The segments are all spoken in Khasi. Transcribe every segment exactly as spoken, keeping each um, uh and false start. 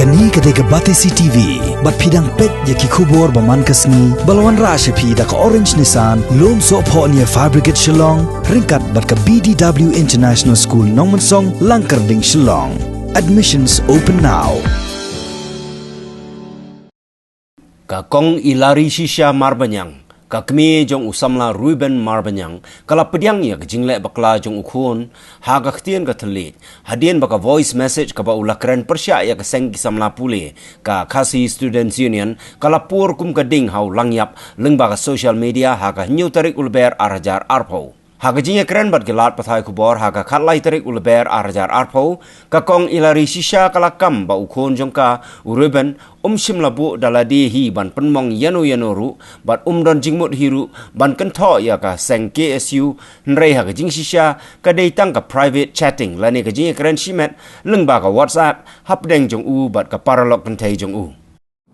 Kane ka dei ka Batesi T V, bad phi dang peit ïa ki khubor ba man ka sngi, ba la wanrah sha phi da ka Orange Nissan, Lumsohphoh near Fire Brigade Shillong, ryngkat bad ka B D W International School Nongmensong, Langkyrding, Shillong. Admissions open now. Ka Kong Ilari Shisha Marbaniang, ka kmie jong u samla Reuben Marbaniang, ka la pdiang ïa ka jingleh bakla jong u khun ha ka ktien ka thylliej, hadien ba ka voice message kaba u la kren pyrshah ïa ka seng ki samla pule, ka Khasi Students Union, ka la pur kum ka ding ha u langïap lyngba ka social media ha ka hynñiew tarik u Lber ar hajar arphew. Ha ka jingïakren bad ki lad pathai khubor ha ka khatlai tarik u Lber ar hajar arphew, ka Kong Ilari Shisha ka la kam ba u khun jong ka, u Reuben, um shym la buh da lade hi ban pynmong ïano ïano ruh, bad um don jingmut hi ruh ban kynthoh ïa ka seng K S U, hynrei ha ka jingshisha ka dei tang ka private chatting lane ka jingïakren shimet lyngba ka WhatsApp hapdeng jong u bad ka paralok kynthei jong u.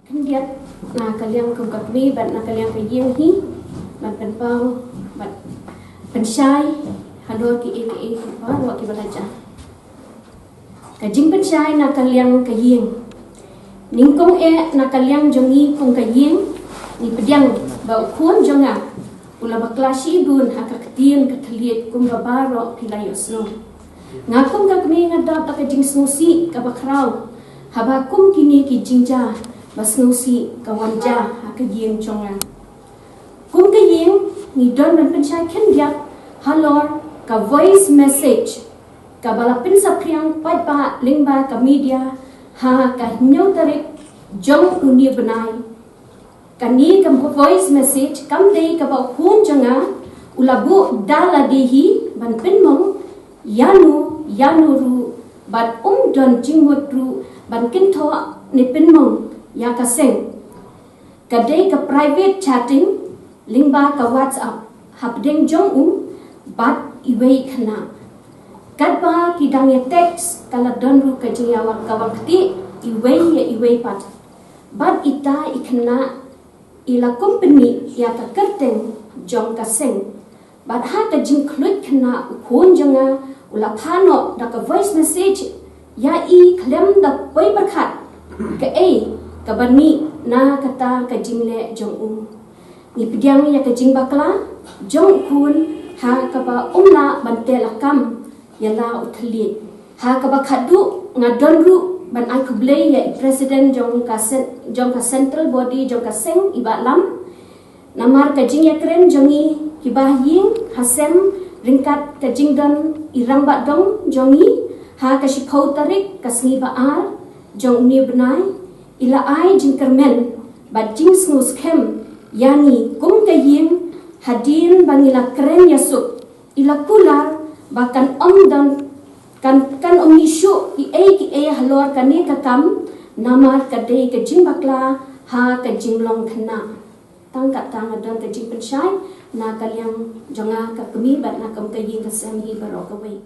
Khyndiat, na ka liang kum ka kmie bad na ka liang ka ïing hi, bad pynpaw, bad pynshai halor kiei kiei baroh kiba la jia. Ka jingpynshai na ka liang ka ïing. Nyngkong eh, na ka liang jong ngi kum ka ïing, ngi pdiang ba u khun jong nga u la bakla shibun ha ka ktien ka thylliej kumba baroh phi la ïohsngew. Nga kum ka kmie nga dap da ka jingsngewsih kaba khraw haba kum kine ki jingjia basngewsih ka wan jia ha ka ïing jong nga. Kum ka ïing, ngi don ban pynshai khyndiat halor ka voice message kaba la pynsaphriang paidbah lyngba ka media ha ka hynñiew tarik jong une u bnai. Kane ka voice message kam dei kaba u khun jong nga u la buh da lade hi ban pynmong ïano ïano ruh, bad um don jingmut ruh ban kynthoh ne pynmong ïa ka seng. Ka dei ka private chatting lyngba ka WhatsApp hapdeng jong u bad iwei i khynnah. Katba ki dang ïa text, ka la don ruh ka jingïawang kawang kti iwei ïa iwei pat. Bad ita i khynnah i la company ïa ka kyrteng jong ka seng. Bad ha ka jingkhluit khynnah, u khun jong nga u la phah noh da ka voice message ïa i khlem da poi pyrkhat kaei kaba mih na kata ka jingleh jong u. Ngi pdiang ïa ka jingbakla jong u khun ha kaba um lah ban teh lakam ïa la u thylliej. Ha kaba khatduh, nga don ruh ban ai khublei ïa i president jong ka sen-, jong ka central body jong ka seng, i Bah Lam. Namar ka jingïakren jong ngi kiba ha ïing ha sem ryngkat ka jingdon i rangbah dong jong ngi ha ka shiphew tarik ka sngi ba ar jong une u bnai, i la ai jingkyrmen bad jingsngewskhem ïa ngi kum ka ïing hadien ba ngi la kren ïasuk. I la kular ba kan ym don, kan, kan ym mih shuh kiei kiei halor kane ka kam, namar ka dei ka jingbakla ha ka jinglong khynnah. Tang katta nga don ka jingpynshai na ka liang jong nga ka kmie bad na kum ka ïing ka sem hi baroh kawei.